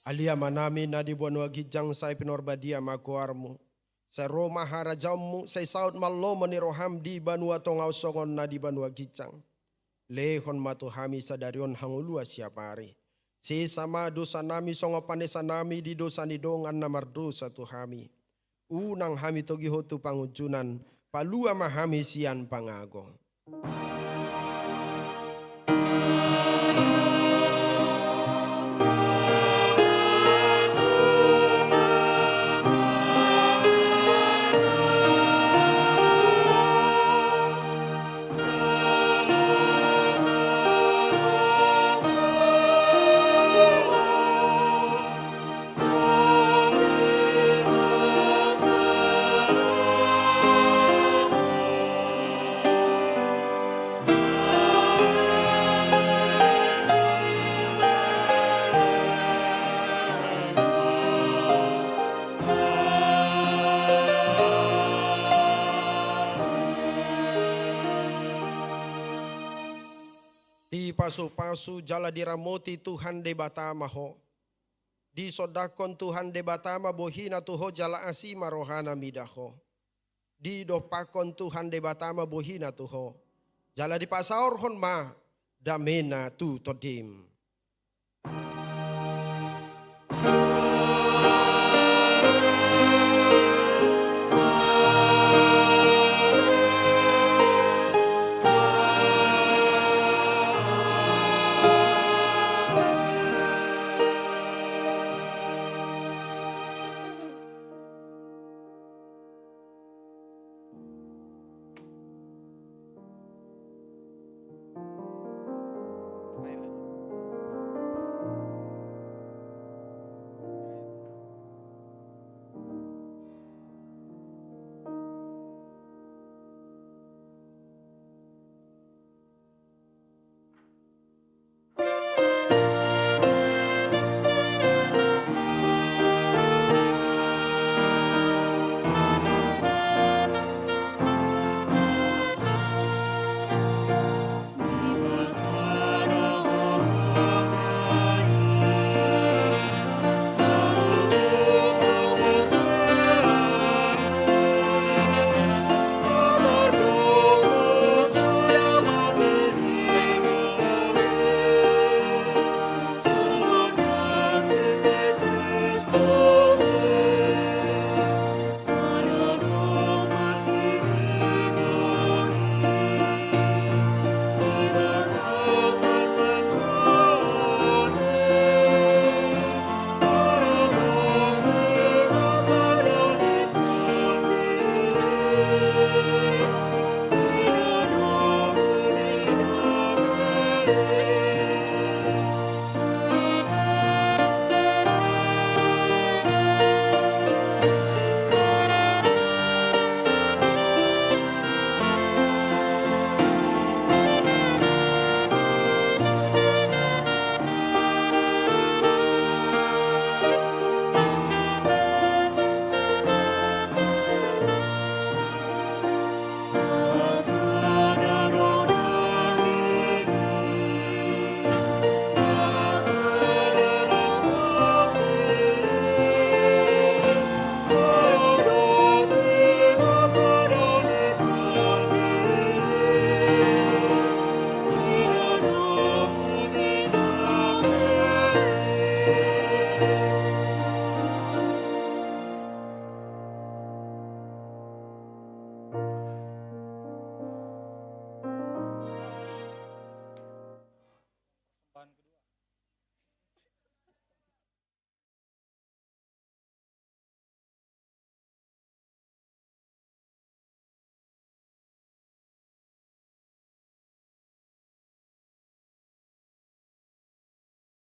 Ale Amanami na di banua ginjang, sai pinarbadia ma goarMu. Sai ro ma harajaonMu, sai saut ma lomo ni rohaM di banua tonga on songon na di banua ginjang. Lehon ma tu hami sadari on hangoluan siapari. Sesa ma dosanami songon panesanami di dosa ni dongan na mardosa tu hami. Unang hami togihon tu pangunjunan, palua ma hami sian pangago. Dipasupasu jala diramoti Tuhan Debata ma ho. Disondangkon Tuhan Debata ma bohiNa tu ho jala asi ma rohaNa mida ho. Didompakkon Tuhan Debata ma bohiNa tu ho, jala dipasaorhon ma dameNa tu tondim.